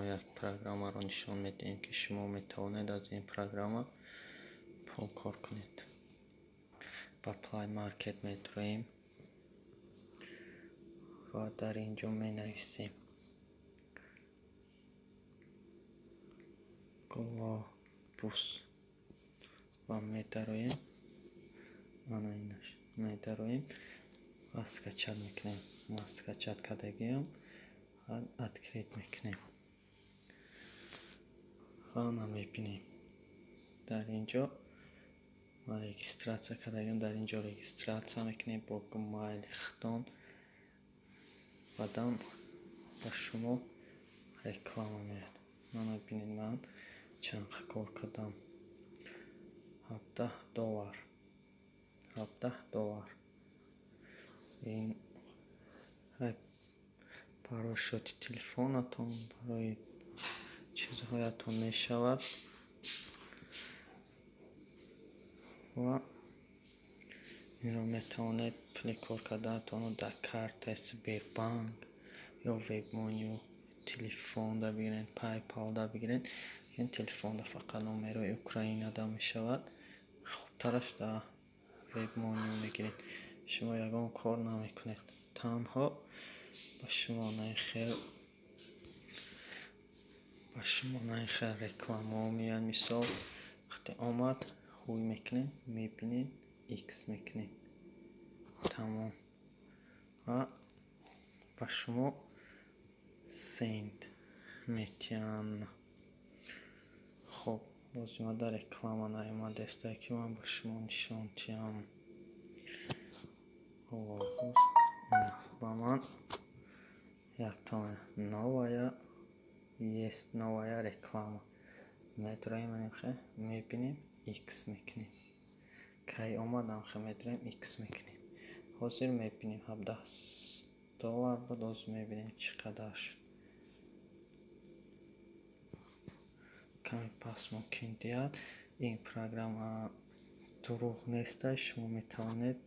Як программаро нишон медиҳем, ки шумо метавонед аз ин программа пул кор кунед. Ба Play Market медуроем ва дар ин ҷо менависем Глобус ва медароем. Ана инаш медароем ва скачать мекунем. Ма скачать кардагиам, открыть мекунем. Ана мебинем, дар ин ҷо ма регистрация кардагиам, дар ин ҷо регистрация мекунем бо Gmail худтон. Баъдан ба шумо реклама меояд. Мана бинед, ман чанд кор кардам. $17. $17. Ин барои счёти телефонатон, барои чизҳоятон мешавад ва инро метавонед пули кор кардаатонро дар картаи Сбербанк ё Вебмани, телефонда бигиред, PayPal-да бигиред. Ин телефонда фақат номерои Украинада мешавад. Хубтараш дар Вебмани мегиред. Шумо ягон кор намекунед. Танҳо ба шумо наихел рекламаҳо меояд. Мисол, вақте омад, ҳуй мекунед, мебинед, X мекунед. Тамом. Ва ба шумо сент метиҳанд. Хоб, боз омада реклама наомадааст, ки ман ба шумо нишон диҳам. Ба ман якта новая есть новая реклама. Медроем, мебинем, X мекунем. Кай омадам, медроем, X мекунем. Ҳозир мебинем $17 буд, ҳозир мебинем чӣ қадар шуд. Каме пас мумкин диҳад. Ин программа дурӯғ нест, шумо метавонед